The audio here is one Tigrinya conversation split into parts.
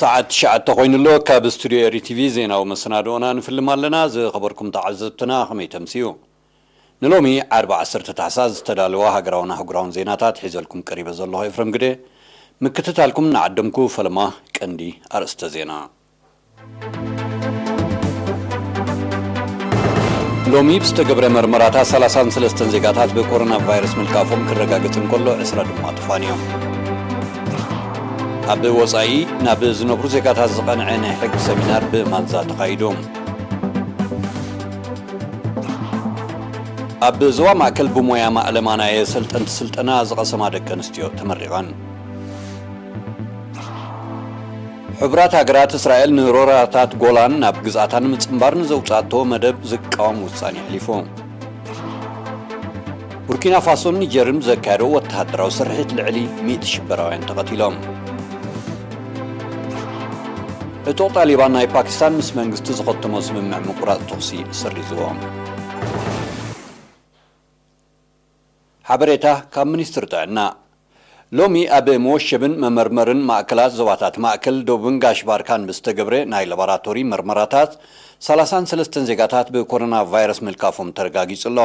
ሰዓት ትሽዓተ ኮይኑ ኣሎ። ካብ ስቱድዮ ኤሪ ቲቪ ዜናዊ መሰናድኦና ንፍልም ኣለና። ዝኸበርኩም ተዓዘብትና ከመይ ተምስዩ? ንሎሚ ዓርቢ ዓሰርተ ታሕሳስ ዝተዳለዋ ሃገራውን ኣህጉራውን ዜናታት ሒዘልኩም ቀሪበ ዘለኹ ኤፍረም ግደ። ምክትታልኩም እናዓደምኩ ፈለማ ቀንዲ ኣርእስተ ዜና። ሎሚ ብዝተገብረ መርመራታት ሰላሳን ሰለስተን ዜጋታት ብኮሮና ቫይረስ ምልካፎም ክረጋገጽ እንከሎ ዕስራ ድማ ተፋንዮም። ኣብ ወጻኢ ናብ ዝነብሩ ዜጋታት ዝቐንዐ ናይ ሕጊ ሰሚናር ብማንዛ ተኻይዱ። ኣብ ዞባ ማእከል ብሞያ ማእለማ ናይ ሰልጠንቲ ስልጠና ዝቐሰማ ደቂ ኣንስትዮ ተመሪቐን። ሕቡራት ሃገራት እስራኤል ንሮራታት ጎላን ናብ ግዝኣታ ንምጽንባር ንዘውጻእቶ መደብ ዝቃወም ውሳኔ ኣሕሊፉ። ቡርኪና ፋሶን ኒጀርን ዘካየዶ ወተሃደራዊ ስርሒት ልዕሊ ሚእቲ ሽበራውያን ተቐቲሎም። ዕጡቕ ጣሊባን ናይ ፓኪስታን ምስ መንግስቲ ዝኸተሞ ስምምዕ ምቁራጽ ተኹሲ ሰሪዝዎ። ሓበሬታ ካብ ሚኒስትሪ ጥዕና። ሎሚ ኣብ መወሸብን መመርመርን ማእከላት ዞባታት ማእከል፣ ደቡብን ጋሽ ባርካን ብዝተገብረ ናይ ላቦራቶሪ መርመራታት፣ ሰላሳን ሰለስተን ዜጋታት ብኮሮና ቫይረስ ምልካፎም ተረጋጊጹ ኣሎ።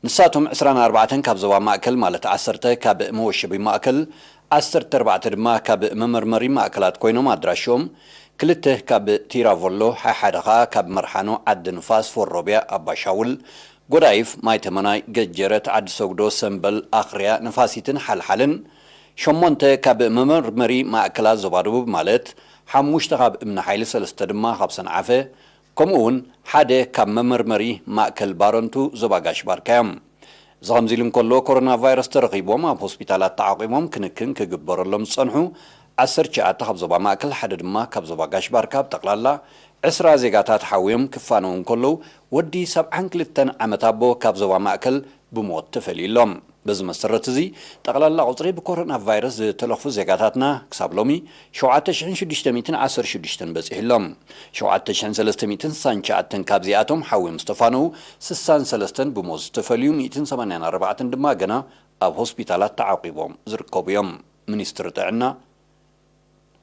ንሳቶም ዕስራን ኣርባዕተን ካብ ዞባ ማእከል፣ ማለት ዓሰርተ ካብ መወሸቢ ማእከል፣ ዓሰርተ ኣርባዕተ ድማ ካብ መመርመሪ ማእከላት ኮይኖም፣ ኣድራሾም ክልተ ካብ ቲራቮሎ፣ ሓሓደ ኸኣ ካብ መርሓኖ፣ ዓዲ ንፋስ፣ ፎሮቢያ፣ ኣባሻውል፣ ጎዳይፍ፣ ማይ ተመናይ፣ ገጀረት፣ ዓዲ ሰጉዶ፣ ሰምበል፣ ኣኽርያ፣ ንፋሲትን ሓልሓልን፣ ሸሞንተ ካብ መመርመሪ ማእከላት ዞባ ደቡብ፣ ማለት ሓሙሽተ ካብ እምኒ ሓይሊ፣ ሰለስተ ድማ ካብ ሰንዓፈ፣ ከምኡ እውን ሓደ ካብ መመርመሪ ማእከል ባረንቱ ዞባ ጋሽ ባርካ እዮም። እዚ ከምዚ ኢሉ እንከሎ፣ ኮሮና ቫይረስ ተረኺቦም ኣብ ሆስፒታላት ተዓቂቦም ክንክን ክግበረሎም ዝጸንሑ ዓሰርተ ትሽዓተ ካብ ዞባ ማእከል፣ ሓደ ድማ ካብ ዞባ ጋሽ ባርካ፣ ብጠቕላላ ዕስራ ዜጋታት ሓውዮም ክፋነዉ እንከለዉ፣ ወዲ ሰብዓን ክልተን ዓመት ኣቦ ካብ ዞባ ማእከል ብሞት ተፈልዩ ኣሎ። በዚ መሰረት እዚ፣ ጠቕላላ ቁጽሪ ብኮሮና ቫይረስ ዝተለኽፉ ዜጋታትና ክሳብ ሎሚ ሸውዓተ ሽሕን ሽዱሽተ ሚእትን ዓሰርተ ሽዱሽተን በጺሑ ኣሎ። ሸውዓተ ሽሕን ሰለስተ ሚእትን ስሳን ትሽዓተን ካብዚኣቶም ሓውዮም ዝተፋነዉ፣ ስሳን ሰለስተን ብሞት ዝተፈልዩ፣ ሚእትን ሰማንያን ኣርባዕተን ድማ ገና ኣብ ሆስፒታላት ተዓቂቦም ዝርከቡ እዮም። ሚኒስትሪ ጥዕና፣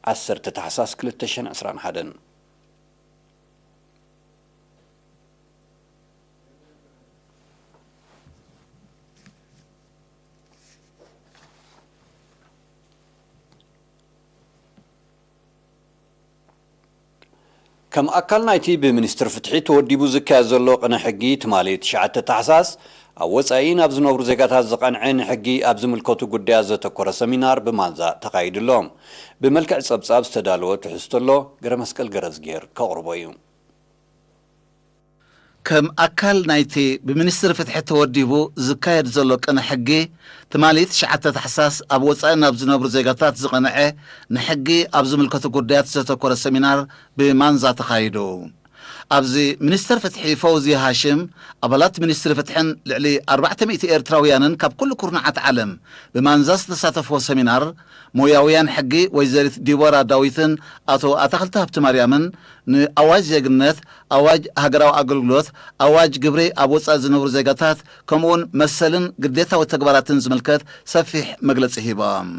ዓሰርተ ታሕሳስ ክልተ ሽሕን ዕስራን ሓደን። ከም ኣካል ናይቲ ብሚኒስትሪ ፍትሒ ተወዲቡ ዝካየድ ዘሎ ቅነ ሕጊ፣ ትማሊ ትሽዓተ ታሕሳስ ኣብ ወጻኢ ናብ ዝነብሩ ዜጋታት ዝቐንዐ ንሕጊ ኣብ ዝምልከቱ ጉዳያት ዘተኮረ ሰሚናር ብማንዛ ተኻይዱ ኣሎ። ብመልክዕ ጸብጻብ ዝተዳለወ ትሕዝቶ ኣሎ፣ ገረመስቀል ገረዝጊሄር ከቕርቦ እዩ። ከም ኣካል ናይቲ ብሚኒስትሪ ፍትሒ ተወዲቡ ዝካየድ ዘሎ ቅነ ሕጊ፣ ትማሊ ትሽዓተ ታሕሳስ ኣብ ወጻኢ ናብ ዝነብሩ ዜጋታት ዝቐንዐ ንሕጊ ኣብ ዝምልከቱ ጉዳያት ዘተኮረ ሰሚናር ብማንዛ ተኻይዱ። ኣብዚ ሚኒስትር ፍትሒ ፈውዚ ሃሽም፣ ኣባላት ሚኒስትሪ ፍትሕን ልዕሊ ኣርባዕተ ሚእቲ ኤርትራውያንን ካብ ኩሉ ኩርናዓት ዓለም ብማንዛ ዝተሳተፍዎ ሰሚናር፣ ሞያውያን ሕጊ ወይዘሪት ዲቦራ ዳዊትን ኣቶ ኣታኽልቲ ሃብተማርያምን ንኣዋጅ ዜግነት፣ ኣዋጅ ሃገራዊ ኣገልግሎት፣ ኣዋጅ ግብሪ ኣብ ወጻኢ ዝነብሩ ዜጋታት፣ ከምኡውን መሰልን ግዴታዊ ተግባራትን ዝምልከት ሰፊሕ መግለጺ ሂቦም።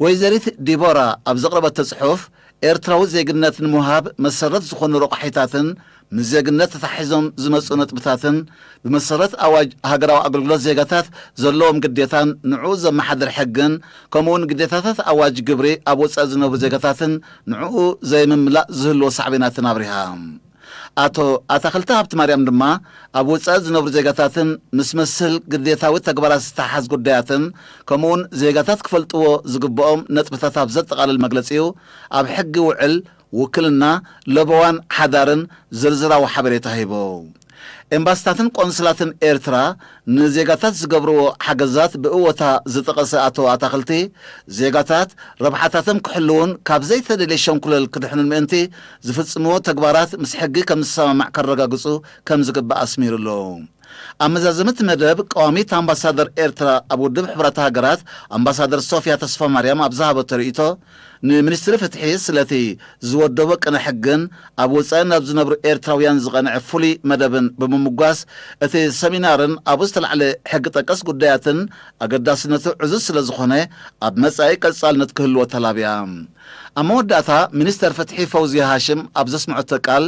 ወይዘሪት ዲቦራ ኣብ ዘቕረበቶ ጽሑፍ፣ ኤርትራዊ ዜግነት ንምውሃብ መሰረት ዝኾኑ ረቋሒታትን ምስ ዜግነት ተታሒዞም ዝመጹ ነጥብታትን፣ ብመሰረት ኣዋጅ ሃገራዊ ኣገልግሎት ዜጋታት ዘለዎም ግዴታን ንዕኡ ዘመሓድር ሕግን፣ ከምኡውን ግዴታታት ኣዋጅ ግብሪ ኣብ ወጻኢ ዝነብሩ ዜጋታትን ንዕኡ ዘይምምላእ ዝህልዎ ሳዕቤናትን ኣብሪሃ። ኣቶ ኣታኽልቲ ሃብተማርያም ድማ ኣብ ወጻኢ ዝነብሩ ዜጋታትን ምስ መስል ግዴታዊ ተግባራት ዝተሓሓዝ ጉዳያትን፣ ከምኡውን ዜጋታት ክፈልጥዎ ዝግብኦም ነጥብታት ኣብ ዘጠቓልል መግለጺኡ፣ ኣብ ሕጊ ውዕል፣ ውክልና፣ ለበዋን ሓዳርን ዝርዝራዊ ሓበሬታ ሂቡ። ኤምባስታትን ቆንስላትን ኤርትራ ንዜጋታት ዝገብርዎ ሓገዛት ብእወታ ዝጠቐሰ ኣቶ ኣታኽልቲ፣ ዜጋታት ረብሓታቶም ክሕልዉን ካብ ዘይተደልየ ሸንኩለል ክድሕኑን ምእንቲ ዝፍጽምዎ ተግባራት ምስ ሕጊ ከም ዝሰማማዕ ከረጋግጹ ከም ዝግባእ ኣስሚሩሉ። ኣብ መዛዘሚ እቲ መደብ፣ ቀዋሚት ኣምባሳደር ኤርትራ ኣብ ውድብ ሕቡራት ሃገራት ኣምባሳደር ሶፍያ ተስፋማርያም ኣብ ዝሃበቶ ርእይቶ፣ ንሚኒስትሪ ፍትሒ ስለቲ ዝወደቦ ቅነ ሕግን ኣብ ወጻኢ ናብ ዝነብሩ ኤርትራውያን ዝቐንዐ ፍሉይ መደብን ብምምጓስ፣ እቲ ሰሚናርን ኣብኡ ዝተላዕለ ሕጊ ጠቀስ ጉዳያትን ኣገዳስነቱ ዕዙዝ ስለ ዝኾነ፣ ኣብ መጻኢ ቀጻልነት ክህልዎ ተላብያ። ኣብ መወዳእታ፣ ሚኒስተር ፍትሒ ፈውዝያ ሃሽም ኣብ ዘስምዐቶ ቃል፣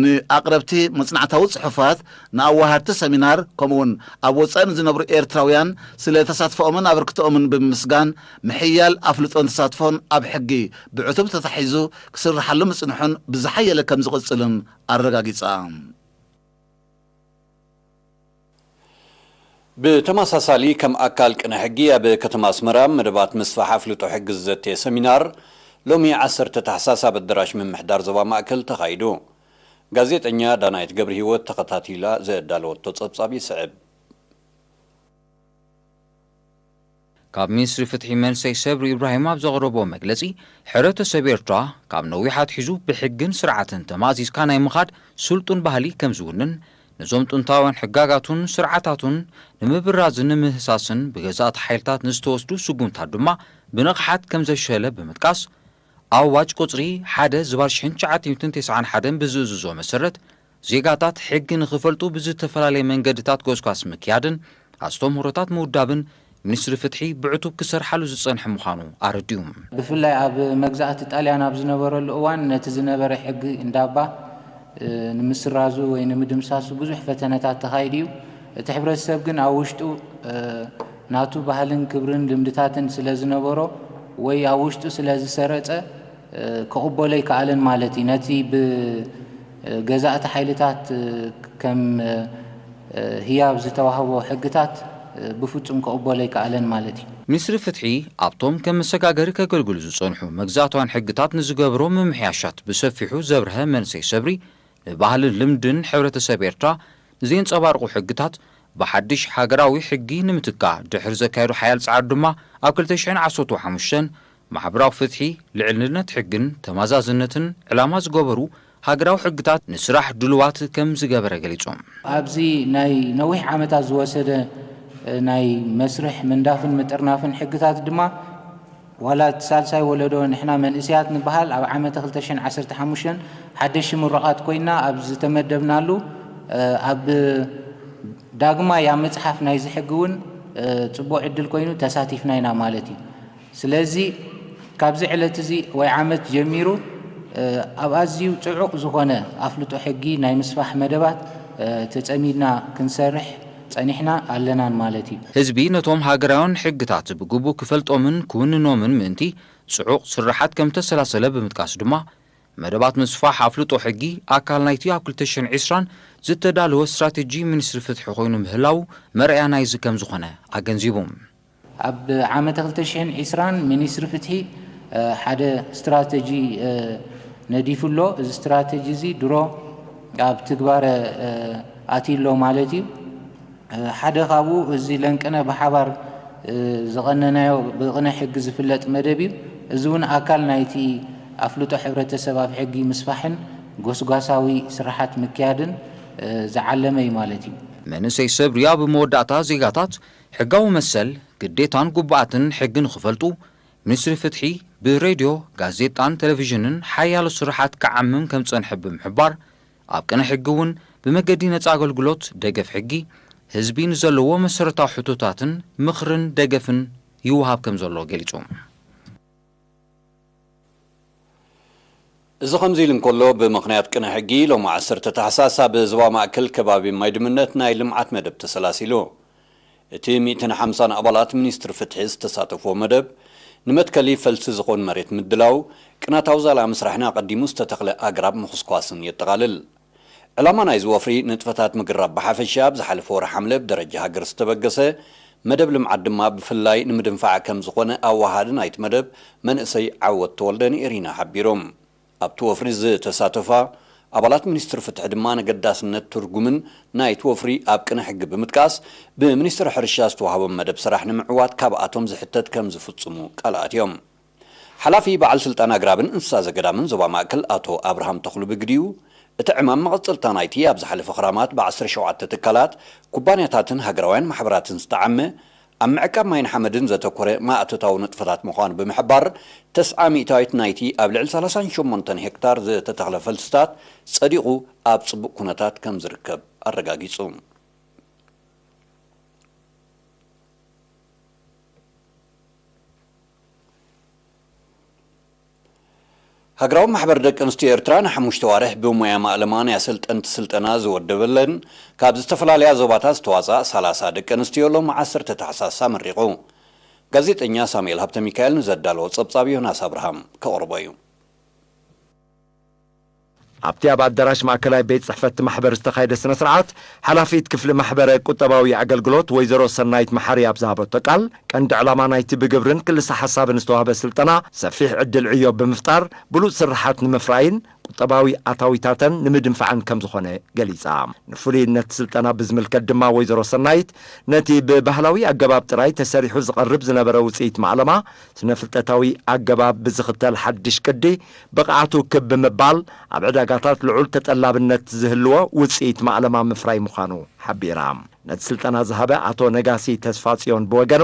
ንኣቕረብቲ መጽናዕታዊ ጽሑፋት፣ ንኣወሃድቲ ሰሚናር፣ ከምኡውን ኣብ ወጻኢ ንዝነብሩ ኤርትራውያን ስለ ተሳትፎኦምን ኣበርክቶኦምን ብምምስጋን፣ ምሕያል ኣፍልጦን ተሳትፎን ኣብ ሕጊ ብዕቱብ ተታሒዙ ክስርሓሉ ምጽንሑን ብዝሓየለ ከም ዝቕጽልን ኣረጋጊጻ። ብተመሳሳሊ፣ ከም ኣካል ቅነ ሕጊ ኣብ ከተማ ኣስመራ መደባት ምስፋሕ ኣፍልጦ ሕጊ ዝዘተየ ሰሚናር ሎሚ ዓሰርተ ታሕሳስ ኣብ ኣዳራሽ ምምሕዳር ዞባ ማእከል ተኻይዱ። ጋዜጠኛ ዳናይት ገብረሂወት ተኸታቲላ ዘዳለወቶ ጸብጻብ ይስዕብ። ካብ ሚኒስትሪ ፍትሒ መንሰይ ሰብሪ ኢብራሂም ኣብ ዘቕረቦ መግለጺ፣ ሕብረተሰብ ኤርትራ ካብ ነዊሕ ኣትሒዙ ብሕግን ስርዓትን ተማእዚዝካ ናይ ምኻድ ስልጡን ባህሊ ከም ዝውንን፣ ነዞም ጥንታውያን ሕጋጋቱን ስርዓታቱን ንምብራዝን ንምህሳስን ብገዛእቲ ሓይልታት ንዝተወስዱ ስጉምታት ድማ ብንቕሓት ከም ዘሸለ ብምጥቃስ፣ ኣዋጅ ቁጽሪ ሓደ ዝባር ሽሕን ትሽዓተ ሚእትን ተስዓን ሓደን ብዝእዝዞ መሰረት፣ ዜጋታት ሕጊ ንኽፈልጡ ብዝተፈላለየ መንገድታት ጎስጓስ ምክያድን ኣስተምህሮታት ምውዳብን ሚኒስትሪ ፍትሒ ብዕቱብ ክሰርሓሉ ዝጸንሐ ምዃኑ ኣረዲኡ። ብፍላይ ኣብ መግዛእቲ ጣልያን ኣብ ዝነበረሉ እዋን ነቲ ዝነበረ ሕጊ እንዳባ፣ እ፣ ንምስራዙ ወይ ንምድምሳሱ ብዙሕ ፈተነታት ተኻይዱ እዩ። እቲ ሕብረተሰብ ግን ኣብ ውሽጡ፣ እ፣ ናቱ ባህልን ክብርን ልምድታትን ስለ ዝነበሮ ወይ ኣብ ውሽጡ ስለ ዝሰረጸ፣ እ፣ ክቕበሎ ኣይከኣለን ማለት እዩ። ነቲ ብ፣ እ፣ ገዛእቲ ሓይልታት፣ እ፣ ከም፣ እ፣ ህያብ ዝተዋህቦ ሕግታት፣ እ፣ ብፍጹም ክቕበሎ ኣይከኣለን ማለት እዩ። ሚኒስትሪ ፍትሒ ኣብቶም ከም መሰጋገሪ ከገልግሉ ዝጸንሑ መግዛእታውያን ሕግታት ንዝገብሮ ምምሕያሻት ብሰፊሑ ዘብርሀ መንሰይ ሰብሪ፣ ንባህልን ልምድን ሕብረተሰብ ኤርትራ ንዘንጸባርቑ ሕግታት ብሓድሽ ሃገራዊ ሕጊ ንምትካእ ድሕሪ ዘካየዶ ሓያል ጻዕሪ ድማ፣ ኣብ ክልተ ሽሕን ዓሰርተ ሓሙሽተን ማሕበራዊ ፍትሒ፣ ልዕልነት ሕግን ተመዛዝነትን ዕላማ ዝገበሩ ሃገራዊ ሕግታት ንስራሕ ድሉዋት ከም ዝገበረ ገሊጹ። ኣብዚ ናይ ነዊሕ ዓመታት ዝወሰደ፣ እ፣ ናይ መስርሕ ምንዳፍን ምጥርናፍን ሕግታት ድማ፣ ዋላ እቲ ሳልሳይ ወለዶ ንሕና መንእሰያት ንበሃል፣ ኣብ ዓመተ ክልተ ሽሕን ዓሰርተ ሓሙሽተን ሓደሽቲ ምሩቓት ኮይና ኣብ ዝተመደብናሉ፣ እ፣ ኣብ ዳግማይ ኣብ ምጽሓፍ ናይዚ ሕጊ እውን፣ እ፣ ጽቡቕ ዕድል ኮይኑ ተሳቲፍና ኢና ማለት እዩ። ስለዚ ካብዚ ዕለት እዚ ወይ ዓመት ጀሚሩ፣ እ፣ ኣብ ኣዝዩ ጽዑቕ ዝኾነ ኣፍልጦ ሕጊ ናይ ምስፋሕ መደባት፣ እ፣ ተጸሚድና ክንሰርሕ ጸኒሕና ኣለናን ማለት እዩ። ህዝቢ ነቶም ሃገራውያን ሕግታት ብግቡእ ክፈልጦምን ክውንኖምን ምእንቲ ጽዑቕ ስርሓት ከም ተሰላሰለ ብምጥቃስ ድማ፣ መደባት ምስፋሕ ኣፍልጦ ሕጊ ኣካል ናይቲ ኣብ ክልተ ሽሕን ዕስራን ዝተዳለወ ስትራቴጂ ሚኒስትሪ ፍትሒ ኮይኑ ምህላዉ መርኣያ ናይዚ ከም ዝኾነ ኣገንዚቡ። ኣብ ዓመተ ክልተ ሽሕን ዕስራን ሚኒስትሪ ፍትሒ፣ እ፣ ሓደ ስትራተጂ፣ እ፣ ነዲፉ ኣሎ። እዚ ስትራተጂ እዚ ድሮ ኣብ ትግባረ፣ እ፣ ኣትዩ ኣሎ ማለት እዩ። እ፣ ሓደ ካብኡ እዚ ለንቅነ ብሓባር፣ እ፣ ዝቐነናዮ ብቕነ ሕጊ ዝፍለጥ መደብ እዩ። እዚ እውን ኣካል ናይቲ ኣፍልጦ ሕብረተሰብ ኣብ ሕጊ ምስፋሕን ጎስጓሳዊ ስራሓት ምክያድን፣ እ፣ ዝዓለመ እዩ ማለት እዩ። መንእሰይ ሰብ ሪያ ብመወዳእታ ዜጋታት ሕጋዊ መሰል፣ ግዴታን ግቡኣትን ሕጊ ንኽፈልጡ፣ ሚኒስትሪ ፍትሒ ብሬድዮ፣ ጋዜጣን ቴሌቪዥንን ሓያሎ ስራሓት ክዓምም ከም ዝጸንሐ ብምሕባር፣ ኣብ ቅነ ሕጊ እውን ብመገዲ ነጻ ኣገልግሎት ደገፍ ሕጊ፣ ህዝቢ ንዘለዎ መሰረታዊ ሕቶታትን ምኽርን ደገፍን ይወሃብ ከም ዘሎ ገሊጹ። እዚ ከምዚ ኢሉ እንከሎ፣ ብምኽንያት ቅነ ሕጊ፣ ሎሚ ዓሰርተ ታሕሳስ ኣብ ዞባ ማእከል ከባቢ ማይ ድምነት ናይ ልምዓት መደብ ተሰላሲሉ። እቲ ሚእትን ሓምሳን ኣባላት ሚኒስትሪ ፍትሒ ዝተሳተፍዎ መደብ፣ ንመትከሊ ፈልሲ ዝኾን መሬት ምድላው፣ ቅናታዊ ዛላ ምስራሕን ኣቐዲሙ ዝተተኽለ ኣግራብ ምኹስኳስን የጠቓልል። ዕላማ ናይዚ ወፍሪ፣ ንጥፈታት ምግራብ ብሓፈሻ ኣብ ዝሓለፈ ወርሒ ሓምለ ብደረጃ ሃገር ዝተበገሰ መደብ ልምዓት ድማ ብፍላይ ንምድንፋዕ ከም ዝኾነ ኣወሃሃዲ ናይቲ መደብ መንእሰይ ዓወት ተወልደ ንኤሪና ሓቢሮም። ኣብቲ ወፍሪ ዝተሳተፋ ኣባላት ሚኒስትሪ ፍትሒ ድማ ንገዳስነት ትርጉምን ናይቲ ወፍሪ ኣብ ቅነ ሕጊ ብምጥቃስ፣ ብሚኒስትሪ ሕርሻ ዝተዋህቦም መደብ ስራሕ ንምዕዋት ካብኣቶም ዝሕተት ከም ዝፍጽሙ ቃል ኣትዮም። ሓላፊ በዓል ስልጣን ኣግራብን እንስሳ ዘገዳምን ዞባ ማእከል ኣቶ ኣብርሃም ተኽሉ ብግዲኡ፣ እቲ ዕማም መቐጸልታ ናይቲ ኣብ ዝሓለፈ ክራማት ብዓሰርተ ሸውዓተ ትካላት፣ ኩባንያታትን ሃገራውያን ማሕበራትን ዝተዓመ፣ ኣብ ምዕቃብ ማይን ሓመድን ዘተኮረ ማእቶታዊ ንጥፈታት ምዃኑ ብምሕባር፣ ተስዓ ሚእታዊት ናይቲ ኣብ ልዕሊ ሰላሳን ሸሞንተን ሄክታር ዝተተኽለ ፈልስታት ጸዲቑ ኣብ ጽቡቕ ኩነታት ከም ዝርከብ ኣረጋጊጹ። ሃገራዊ ማሕበር ደቂ ኣንስትዮ ኤርትራ ንሓሙሽተ ዋርሕ ብሞያ ማእለማ ናይ ኣሰልጠንቲ ስልጠና ዝወደበለን ካብ ዝተፈላለያ ዞባታት ዝተዋፅኣ ሰላሳ ደቂ ኣንስትዮ ሎም ዓሰርተ ታሕሳስ ኣመሪቑ። ጋዜጠኛ ሳሙኤል ሃብተ ሚካኤል ንዘዳለዎ ጸብጻብ ዮናስ ኣብርሃም ከቕርቦ እዩ። ኣብቲ ኣብ ኣዳራሽ ማእከላይ ቤት ጽሕፈት ማሕበር ዝተኻየደ ስነ ስርዓት፣ ሓላፊት ክፍሊ ማሕበረ ቁጠባዊ ኣገልግሎት ወይዘሮ ሰናይት መሓሪ ኣብ ዝሃበቶ ቃል፣ ቀንዲ ዕላማ ናይቲ ብግብርን ክልሰ ሓሳብን ዝተዋህበ ስልጠና፣ ሰፊሕ ዕድል ዕዮ ብምፍጣር፣ ብሉጽ ስርሓት ንምፍራይን ቁጠባዊ ኣታዊታተን ንምድንፋዕን ከም ዝኾነ ገሊጻ። ንፍሉይነት ስልጠና ብዝምልከት ድማ ወይዘሮ ሰናይት፣ ነቲ ብባህላዊ ኣገባብ ጥራይ ተሰሪሑ ዝቐርብ ዝነበረ ውጽኢት ማእለማ፣ ስነ ፍልጠታዊ ኣገባብ ብዝኽተል ሓድሽ ቅዲ ብቕዓቱ ክብ ብምባል፣ ኣብ ዕዳጋታት ልዑል ተጠላብነት ዝህልዎ ውጽኢት ማእለማ ምፍራይ ምዃኑ ሓቢራ። ነቲ ስልጠና ዝሃበ ኣቶ ነጋሲ ተስፋጽዮን ብወገኑ፣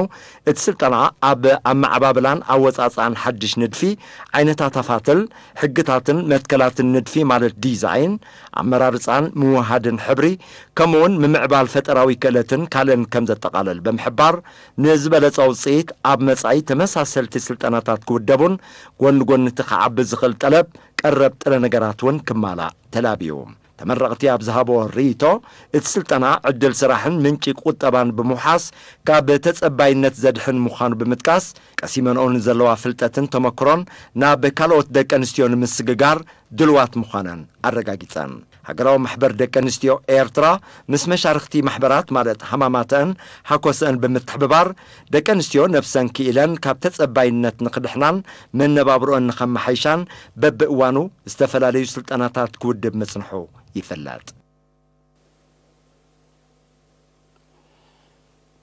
እቲ ስልጠና ኣብ ኣመዓባብላን ኣወጻጽኣን ሓድሽ ንድፊ፣ ዓይነታት ኣፋትል፣ ሕግታትን መትከላትን ንድፊ ማለት ዲዛይን፣ ኣመራርጻን ምውሃድን ሕብሪ፣ ከምኡውን ምምዕባል ፈጠራዊ ክእለትን ካልእን ከም ዘጠቓልል ብምሕባር፣ ንዝበለጸ ውጽኢት ኣብ መጻኢ ተመሳሰልቲ ስልጠናታት ክውደቡን ጎኒ ጎኒ እቲ ክዓቢ ዝኽእል ጠለብ ቀረብ ጥረ ነገራት እውን ክማላእ ተላብዩ። ተመረቕቲ ኣብ ዝሃብዎ ርእይቶ፣ እቲ ስልጠና ዕድል ስራሕን ምንጪ ቁጠባን ብምውሓስ ካብ ተጸባይነት ዘድሕን ምዃኑ ብምጥቃስ፣ ቀሲመንኦ ንዘለዋ ፍልጠትን ተመክሮን ናብ ካልኦት ደቂ ኣንስትዮ ንምስግጋር ድልዋት ምዃነን ኣረጋጊጸን። ሃገራዊ ማሕበር ደቂ ኣንስትዮ ኤርትራ ምስ መሻርኽቲ ማሕበራት ማለት ሃማማተአን ሃኮሰአን ብምትሕብባር፣ ደቂ ኣንስትዮ ነብሰን ክኢለን ካብ ተጸባይነት ንኽድሕናን መነባብሮአን ንኸመሓይሻን በብእዋኑ ዝተፈላለዩ ስልጠናታት ክውድብ ምጽንሑ ይፍለጥ።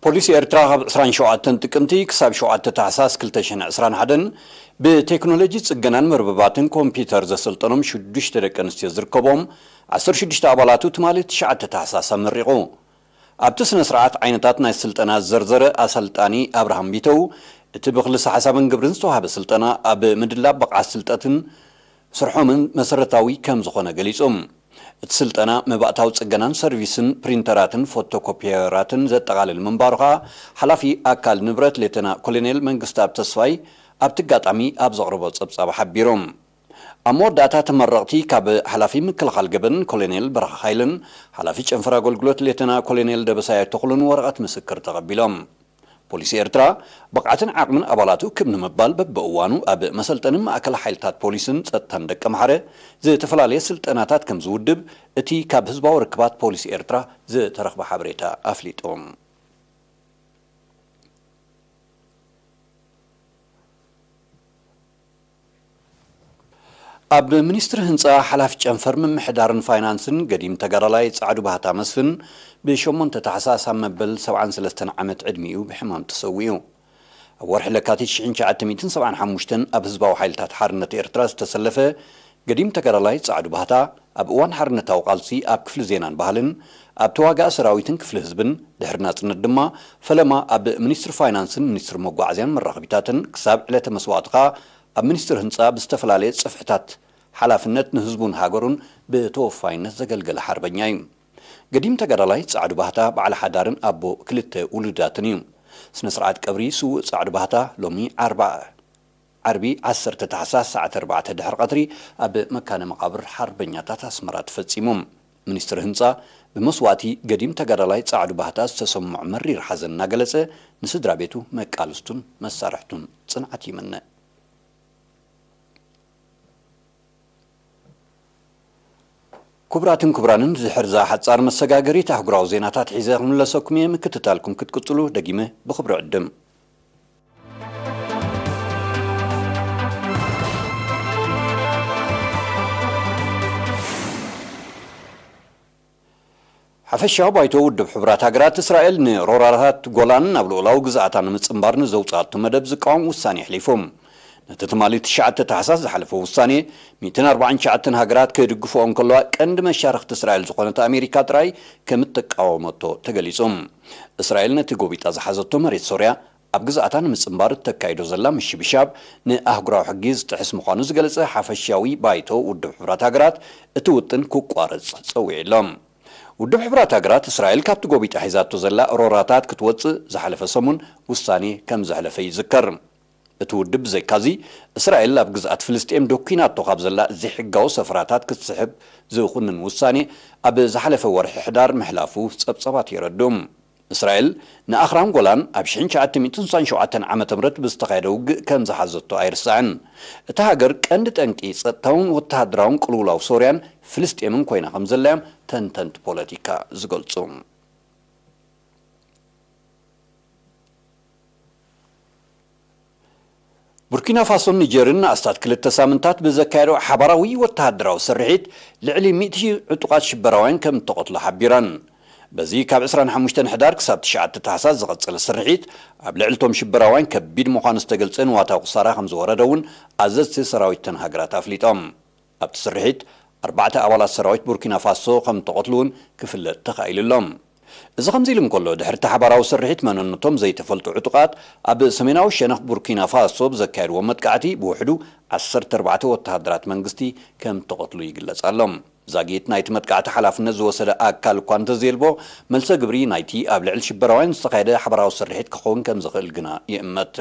ፖሊስ ኤርትራ ካብ ዕስራን ሸውዓተን ጥቅምቲ ክሳብ ሸውዓተ ታሕሳስ ክልተ ሽሕን ዕስራን ሓደን ብቴክኖሎጂ ጽገናን መርበባትን ኮምፒውተር ዘሰልጠኖም ሽዱሽተ ደቂ ኣንስትዮ ዝርከቦም ዓሰርተ ሽዱሽተ ኣባላቱ ትማሊ ትሽዓተ ታሕሳስ ኣመሪቑ። ኣብቲ ስነ ስርዓት ዓይነታት ናይ ስልጠና ዝዘርዘረ ኣሰልጣኒ ኣብርሃም ቢተው፣ እቲ ብክልሰ ሓሳብን ግብርን ዝተዋህበ ስልጠና ኣብ ምድላብ ብቕዓት ስልጠትን ስርሖምን መሰረታዊ ከም ዝኾነ ገሊጹ። እቲ ስልጠና መባእታዊ ጽገናን ሰርቪስን ፕሪንተራትን ፎቶኮፒየራትን ዘጠቓልል ምንባሩ ከኣ ሓላፊ ኣካል ንብረት ሌተና ኮሎኔል መንግስተኣብ ተስፋይ ኣብቲ ኣጋጣሚ ኣብ ዘቕረቦ ጸብጻብ ሓቢሩ። ኣብ መወዳእታ ተመረቕቲ ካብ ሓላፊ ምክልኻል ገበን ኮሎኔል በረኻ ሓይልን ሓላፊ ጨንፈር ኣገልግሎት ሌተና ኮሎኔል ደበሳይ ተኽሉን ወረቐት ምስክር ተቐቢሎም። ፖሊስ ኤርትራ ብቕዓትን ዓቕምን ኣባላቱ ክብ ንምባል በብእዋኑ ኣብ መሰልጠኒ ማእከል ሓይልታት ፖሊስን ጸጥታን ደቀምሓረ ዝተፈላለየ ስልጠናታት ከም ዝውድብ እቲ ካብ ህዝባዊ ርክባት ፖሊስ ኤርትራ ዝተረኽበ ሓበሬታ ኣፍሊጡ። ኣብ ሚኒስትሪ ህንጻ ሓላፊ ጨንፈር ምምሕዳርን ፋይናንስን ገዲም ተጋዳላይ ጻዕዱ ባህታ መስፍን ብሸሞንተ ታሕሳስ ኣብ መበል ሰብዓን ሰለስተን ዓመት ዕድሚኡ ብሕማም ተሰዊኡ። ኣብ ወርሒ ለካቲት ሽሕን ትሽዓተ ሚእትን ሰብዓን ሓሙሽተን ኣብ ህዝባዊ ሓይልታት ሓርነት ኤርትራ ዝተሰለፈ ገዲም ተጋዳላይ ጻዕዱ ባህታ ኣብ እዋን ሓርነታዊ ቃልሲ ኣብ ክፍሊ ዜናን ባህልን ኣብ ተዋጋኢ ሰራዊትን ክፍሊ ህዝብን ድሕሪ ናጽነት ድማ ፈለማ ኣብ ሚኒስትሪ ፋይናንስን ሚኒስትሪ መጓዓዝያን መራኸቢታትን ክሳብ ዕለተ መስዋእቱ ከኣ ኣብ ሚኒስትሪ ህንጻ ብዝተፈላለየ ጽፍሕታት ሓላፍነት ንህዝቡን ሃገሩን ብተወፋይነት ዘገልገለ ሓርበኛ እዩ። ገዲም ተጋዳላይ ጻዕዱ ባህታ በዓል ሓዳርን ኣቦ ክልተ ውሉዳትን እዩ። ስነ ስርዓት ቀብሪ ስዉእ ጻዕዱ ባህታ ሎሚ ዓርባ ዓርቢ ዓሰርተ ታሕሳስ ሰዓት ኣርባዕተ ድሕሪ ቀትሪ ኣብ መካነ መቓብር ሓርበኛታት ኣስመራ ተፈጺሙ። ሚኒስትሪ ህንጻ ብመስዋእቲ ገዲም ተጋዳላይ ጻዕዱ ባህታ ዝተሰምዖ መሪር ሓዘን እናገለጸ ንስድራ ቤቱ፣ መቃልስቱን መሳርሕቱን ጽንዓት ይምነ። ክቡራትን ክቡራንን፣ ድሕሪ እዛ ሓጻር መሰጋገሪት ኣህጉራዊ ዜናታት ሒዘ ክምለሰኩም እየ። ምክትታልኩም ክትቅጽሉ ደጊመ ብኽብሪ ዕድም። ሓፈሻዊ ባይቶ ውድብ ሕቡራት ሃገራት፣ እስራኤል ንሮራታት ጎላን ናብ ልኡላዊ ግዝኣታ ንምጽንባር ንዘውጽኣቶ መደብ ዝቃወም ውሳኔ ኣሕሊፉ። ነቲ ትማሊ ትሽዓተ ታሕሳስ ዝሓለፈ ውሳኔ፣ ሚእትን ኣርባዓን ትሽዓተን ሃገራት ክድግፍኦ እንከለዋ፣ ቀንዲ መሻርኽቲ እስራኤል ዝኾነት ኣሜሪካ ጥራይ ከም እትቃወመቶ ተገሊጹ። እስራኤል ነቲ ጎቢጣ ዝሓዘቶ መሬት ሶርያ ኣብ ግዝኣታ ንምጽንባር እተካይዶ ዘላ ምሽብሻብ ንኣህጉራዊ ሕጊ ዝጥሕስ ምዃኑ ዝገለጸ ሓፈሻዊ ባይቶ ውድብ ሕቡራት ሃገራት፣ እቲ ውጥን ክቋረጽ ጸዊዑ ኣሎ። ውድብ ሕቡራት ሃገራት፣ እስራኤል ካብቲ ጎቢጣ ሒዛቶ ዘላ ሮራታት ክትወጽእ ዝሓለፈ ሰሙን ውሳኔ ከም ዘሕለፈ ይዝከር። እቲ ውድብ ብዘይካዚ፣ እስራኤል ኣብ ግዝኣት ፍልስጤም ደኲናቶ ካብ ዘላ ዘይሕጋዊ ሰፈራታት ክትስሕብ ዝኹንን ውሳኔ ኣብ ዝሓለፈ ወርሒ ሕዳር ምሕላፉ ጸብጸባት የረድኡ። እስራኤል ንኣኽራን ጎላን ኣብ ሽሕን ትሽዓተ ሚእትን ስሳን ሸውዓተን ዓመተ ምህረት ብዝተኻየደ ውግእ ከም ዝሓዘቶ ኣይርሳዕን። እታ ሃገር ቀንዲ ጠንቂ ጸጥታውን ወተሃደራውን ቅልውላው ሶርያን ፍልስጤምን ኮይና ከም ዘላዮም ተንተንቲ ፖለቲካ ዝገልጹ። ቡርኪና ፋሶን ኒጀርን ንኣስታት ክልተ ሳምንታት ብዘካየዶ ሓባራዊ ወተሃደራዊ ስርሒት ልዕሊ ሚእቲ ዕጡቓት ሽበራውያን ከም እተቐትሉ ሓቢረን። በዚ ካብ ዕስራን ሓሙሽተን ሕዳር ክሳብ ትሽዓተ ታሕሳስ ዝቐጸለ ስርሒት ኣብ ልዕሊ እቶም ሽበራውያን ከቢድ ምዃኑ ዝተገልጸ ንዋታዊ ክሳራ ከም ዝወረደ እውን ኣዘዝቲ ሰራዊት እተን ሃገራት ኣፍሊጦም። ኣብቲ ስርሒት ኣርባዕተ ኣባላት ሰራዊት ቡርኪና ፋሶ ከም እተቐትሉ እውን ክፍለጥ ተኻኢሉ ኣሎ። እዚ ከምዚ ኢሉ እንከሎ፣ ድሕሪ እቲ ሓባራዊ ስርሒት መንነቶም ዘይተፈልጡ ዕጡቓት ኣብ ሰሜናዊ ሸነኽ ቡርኪና ፋሶ ብዘካየድዎ መጥቃዕቲ ብውሕዱ ዓሰርተ ኣርባዕተ ወተሃደራት መንግስቲ ከም እተቐትሉ ይግለጽ ኣሎ። ዛጊት ናይቲ መጥቃዕቲ ሓላፍነት ዝወሰደ ኣካል እኳ እንተዘየልቦ፣ መልሰ ግብሪ ናይቲ ኣብ ልዕሊ ሽበራውያን ዝተኻየደ ሓባራዊ ስርሒት ክኸውን ከም ዝኽእል ግና ይእመት።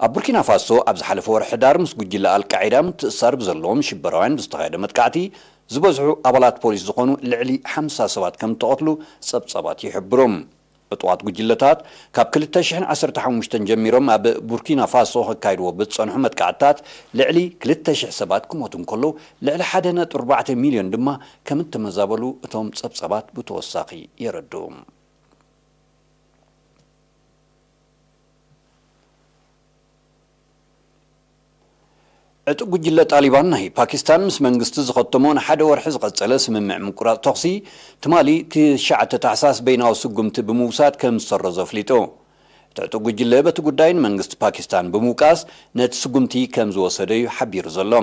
ኣብ ቡርኪና ፋሶ ኣብ ዝሓለፈ ወርሒ ሕዳር ምስ ጉጅለ ኣልቃዒዳ ምትእሳር ብዘለዎም ሽበራውያን ብዝተኻየደ መጥቃዕቲ ዝበዝሑ ኣባላት ፖሊስ ዝኾኑ ልዕሊ ሓምሳ ሰባት ከም እተቐትሉ ጸብጻባት ይሕብሩ። ዕጡቓት ጉጅለታት ካብ ክልተ ሽሕን ዓሰርተ ሓሙሽተን ጀሚሮም ኣብ ቡርኪና ፋሶ ከካይድዎ ብዝጸንሑ መጥቃዕትታት ልዕሊ ክልተ ሽሕ ሰባት ክሞቱ እንከለዉ፣ ልዕሊ ሓደ ነጥቢ ኣርባዕተ ሚልዮን ድማ ከም እተመዛበሉ እቶም ጸብጻባት ብተወሳኺ የረድኡ። ዕጡቕ ጉጅለ ጣሊባን ናይ ፓኪስታን ምስ መንግስቲ ዝኸተሞ ንሓደ ወርሒ ዝቐጸለ ስምምዕ ምቁራጽ ተኹሲ ትማሊ ትሽዓተ ታሕሳስ በይናዊ ስጉምቲ ብምውሳድ ከም ዝሰረዞ ኣፍሊጡ። እቲ ዕጡቕ ጉጅለ በቲ ጉዳይ ንመንግስቲ ፓኪስታን ብምውቃስ ነቲ ስጉምቲ ከም ዝወሰደ እዩ ሓቢሩ ዘሎ።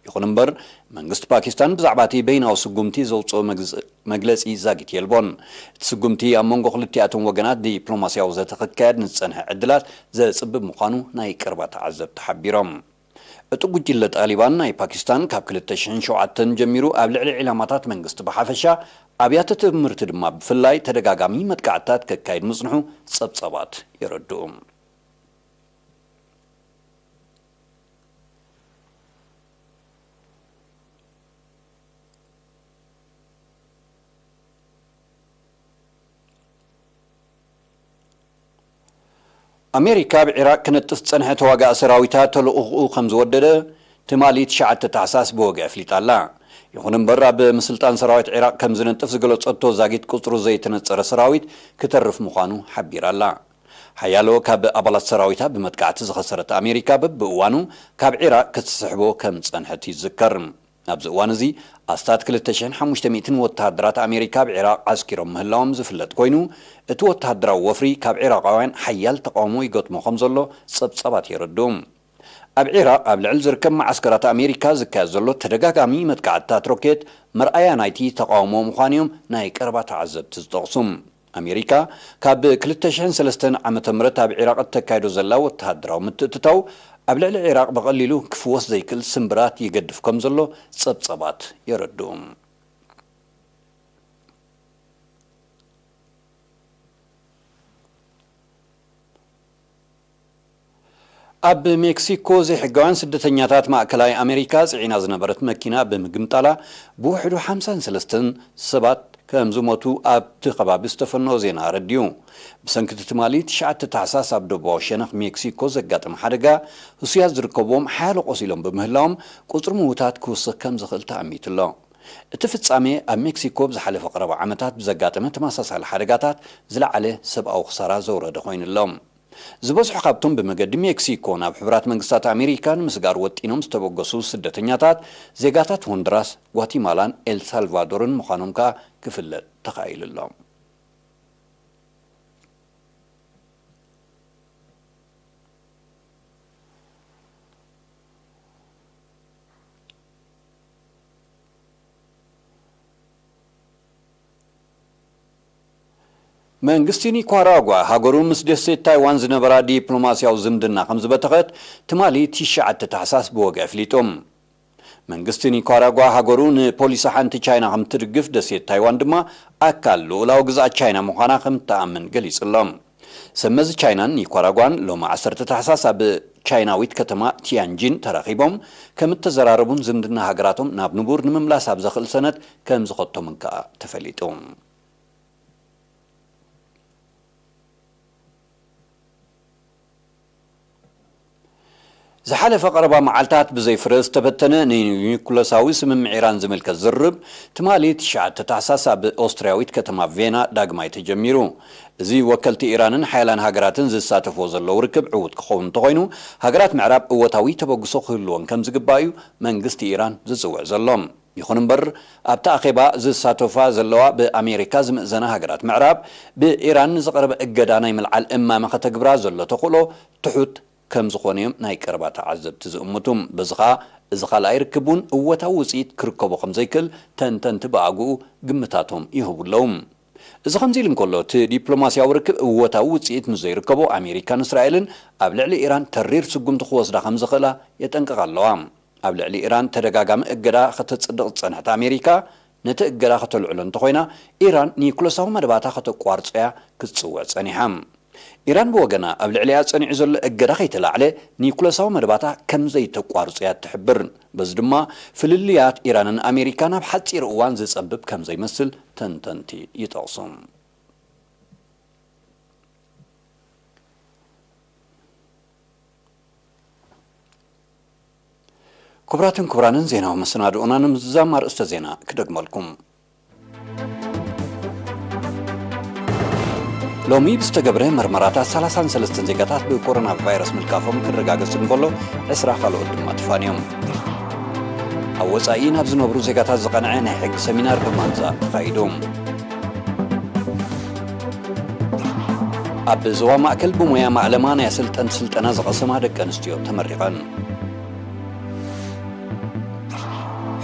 ይኹን እምበር መንግስቲ ፓኪስታን ብዛዕባ እቲ በይናዊ ስጉምቲ ዘውጽኦ መግዝ-፣ መግለጺ ዛጊት የልቦን። እቲ ስጉምቲ ኣብ መንጎ ክልቲኣቶም ወገናት ዲፕሎማስያዊ ዘተ ክካየድ ንዝጸንሐ ዕድላት ዘጽብብ ምዃኑ ናይ ቀረባ ተዓዘብቲ ሓቢሮም። ዕጡቕ ጉጅለ ጣሊባን ናይ ፓኪስታን ካብ ክልተ ሽሕን ሸውዓተን ጀሚሩ ኣብ ልዕሊ ዒላማታት መንግስቲ ብሓፈሻ ኣብያተ ትምህርቲ ድማ ብፍላይ ተደጋጋሚ መጥቃዕትታት ከካይድ ምጽንሑ ጸብጻባት የረድኡ። ኣሜሪካ ኣብ ዒራቕ ክነጥፍ ዝጸንሐ ተዋጋኢ ሰራዊታ ተልእኾኡ ከም ዝወደደ ትማሊ ትሽዓተ ታሕሳስ ብወግዒ ኣፍሊጣ ኣላ። ይኹን እምበር ኣብ ምስልጣን ሰራዊት ዒራቕ ከም ዝነጥፍ ዝገለጸቶ ዛጊት ቁጽሩ ዘይተነጸረ ሰራዊት ክተርፍ ምዃኑ ሓቢራ ኣላ። ሓያሎ ካብ ኣባላት ሰራዊታ ብመጥቃዕቲ ዝኸሰረት ኣሜሪካ በብእዋኑ ካብ ዒራቕ ክትስሕቦ ከም ዝጸንሐት ይዝከር። ኣብዚ እዋን እዚ ኣስታት ክልተ ሽሕን ሓሙሽተ ሚእትን ወተሃደራት ኣሜሪካ ኣብ ዒራቕ ዓስኪሮም ምህላዎም ዝፍለጥ ኮይኑ፣ እቲ ወተሃደራዊ ወፍሪ ካብ ዒራቓውያን ሓያል ተቓውሞ ይገጥሞ ከም ዘሎ ጸብጻባት የረድኡ። ኣብ ዒራቕ ኣብ ልዕሊ ዝርከብ መዓስከራት ኣሜሪካ ዝካየድ ዘሎ ተደጋጋሚ መጥቃዕትታት ሮኬት መርኣያ ናይቲ ተቓውሞ ምዃኑ እዮም ናይ ቀረባ ተዓዘብቲ ዝጠቕሱ። ኣሜሪካ ካብ ክልተ ሽሕን ሰለስተን ዓመተ ምህረት ኣብ ዒራቕ እተካይዶ ዘላ ወተሃደራዊ ምትእትታው ኣብ ልዕሊ ዒራቕ ብቐሊሉ ክፍወስ ዘይክእል ስምብራት ይገድፍ ከም ዘሎ ጸብጻባት የረድኡ። ኣብ ሜክሲኮ ዘይሕጋውያን ስደተኛታት ማእከላይ ኣሜሪካ ጽዒና ዝነበረት መኪና ብምግምጣላ ብውሕዱ ሓምሳን ሰለስተን ሰባት ከም ዝሞቱ ኣብቲ ከባቢ ዝተፈነወ ዜና ኣረዲኡ። ብሰንኪ እቲ ትማሊ ትሽዓተ ታሕሳስ ኣብ ደቡባዊ ሸነኽ ሜክሲኮ ዘጋጠመ ሓደጋ፣ ህሱያት ዝርከብዎም ሓያሎ ቆሲሎም ብምህላዎም ቁጽሪ ምዉታት ክውስኽ ከም ዝኽእል ተኣሚቱ ኣሎ። እቲ ፍጻሜ ኣብ ሜክሲኮ ብዝሓለፈ ቀረባ ዓመታት ብዘጋጠመ ተመሳሳሊ ሓደጋታት ዝለዓለ ሰብኣዊ ክሳራ ዘውረደ ኮይኑ ኣሎ። ዝበዝሑ ካብቶም ብመገዲ ሜክሲኮ ናብ ሕቡራት መንግስታት ኣሜሪካ ንምስጋር ወጢኖም ዝተበገሱ ስደተኛታት ዜጋታት ሆንዱራስ፣ ጓቲማላን ኤልሳልቫዶርን ምዃኖም ከኣ ክፍለጥ ተኻኢሉ ኣሎ። መንግስቲ ኒኳራጓ ሃገሩ ምስ ደሴት ታይዋን ዝነበራ ዲፕሎማስያዊ ዝምድና ከም ዝበተኸት ትማሊ ትሽዓተ ታሕሳስ ብወግዒ ኣፍሊጡ። መንግስቲ ኒኳራጓ ሃገሩ ንፖሊሲ ሓንቲ ቻይና ከም ትድግፍ፣ ደሴት ታይዋን ድማ ኣካል ልኡላዊ ግዝኣት ቻይና ምዃና ከም ትኣምን ገሊጹ ኣሎ። ሰብ መዚ ቻይናን ኒኳራጓን ሎሚ ዓሰርተ ታሕሳስ ኣብ ቻይናዊት ከተማ ቲያንጂን ተራኺቦም ከም እተዘራረቡን ዝምድና ሃገራቶም ናብ ንቡር ንምምላስ ኣብ ዘኽእል ሰነድ ከም ዝኸቶምን ከኣ ተፈሊጡ። ዝሓለፈ ቀረባ መዓልታት ብዘይ ፍረ ዝተበተነ ንኒኩለሳዊ ስምምዕ ኢራን ዝምልከት ዝርርብ ትማሊ ትሽዓተ ታሕሳስ ኣብ ኦስትርያዊት ከተማ ቬና ዳግማይ ተጀሚሩ። እዚ ወከልቲ ኢራንን ሓያላን ሃገራትን ዝሳተፍዎ ዘለዉ ርክብ ዕዉት ክኸውን እንተኾይኑ፣ ሃገራት ምዕራብ እወታዊ ተበግሶ ክህልወን ከም ዝግባእ እዩ መንግስቲ ኢራን ዝጽውዕ ዘሎ። ይኹን እምበር፣ ኣብቲ ኣኼባ ዝሳተፋ ዘለዋ ብኣሜሪካ ዝምእዘና ሃገራት ምዕራብ፣ ብኢራን ንዝቐረበ እገዳ ናይ ምልዓል እማመ ከተግብራ ዘሎ ተኽእሎ ትሑት ከም ዝኾነ እዮም ናይ ቀረባ ተዓዘብቲ ዝእምቱ። በዚ ኸኣ፣ እዚ ካልኣይ ርክብ እውን እወታዊ ውጽኢት ክርከቦ ከም ዘይክእል ተንተንቲ ብኣግኡ ግምታቶም ይህቡ ኣለዉ። እዚ ከምዚ ኢሉ እንከሎ፣ እቲ ዲፕሎማስያዊ ርክብ እወታዊ ውጽኢት ምስ ዘይርከቦ፣ ኣሜሪካን እስራኤልን ኣብ ልዕሊ ኢራን ተሪር ስጉምቲ ክወስዳ ከም ዝኽእላ የጠንቅቓ ኣለዋ። ኣብ ልዕሊ ኢራን ተደጋጋሚ እገዳ ከተጽድቕ ዝጸንሐት ኣሜሪካ፣ ነቲ እገዳ ከተልዕሎ እንተኾይና፣ ኢራን ኒኩለሳዊ መደባታ ከተቋርጾ እያ ክትጽውዕ ጸኒሓ። ኢራን ብወገና፣ ኣብ ልዕሊኣ ጸኒዑ ዘሎ እገዳ ከይተላዕለ፣ ኒኩለሳዊ መደባታ ከም ዘይተቋርጾ እያ እትሕብር። በዚ ድማ፣ ፍልልያት ኢራንን ኣሜሪካን ኣብ ሓጺር እዋን ዝጸብብ ከም ዘይመስል ተንተንቲ ይጠቕሱ። ክቡራትን ክቡራንን፣ ዜናዊ መሰናድኦና ንምዝዛም ኣርእስተ ዜና ክደግመልኩም። ሎሚ ብዝተገብረ መርመራታት ሰላሳን ሰለስተን ዜጋታት ብኮሮና ቫይረስ ምልካፎም ክረጋገጽ እንከሎ፣ ዕስራ ካልኦት ድማ ተፋንዮም። ኣብ ወጻኢ ናብ ዝነብሩ ዜጋታት ዝቐንዐ ናይ ሕጊ ሰሚናር ብማልዛ ተኻይዱ። ኣብ ዞባ ማእከል ብሞያ ማእለማ ናይ ኣሰልጠንቲ ስልጠና ዝቐሰማ ደቂ ኣንስትዮ ተመሪቐን።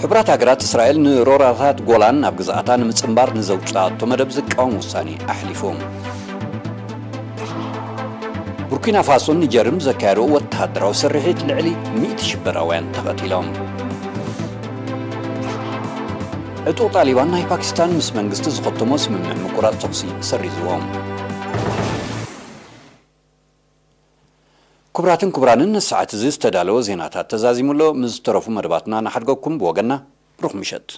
ሕቡራት ሃገራት፣ እስራኤል ንሮራታት ጎላን ናብ ግዝኣታ ንምጽንባር ንዘውጽኣቶ መደብ ዝቃወም ውሳኔ ኣሕሊፉ። ቡርኪና ፋሶን ኒጀርን ዘካየድዎ ወተሃደራዊ ስርሒት፣ ልዕሊ ሚእቲ ሽበራውያን ተቐቲሎም። ዕጡቕ ጣሊባን ናይ ፓኪስታን ምስ መንግስቲ ዝኸተሞ ስምምዕ ምቁራጽ ተኹሲ ሰሪዝዎ። ክቡራትን ክቡራንን፣ ንሰዓት እዚ ዝተዳለወ ዜናታት ተዛዚሙ ኣሎ። ምስ ዝተረፉ መደባትና ንሓድገኩም። ብወገንና፣ ብሩኽ ምሸት።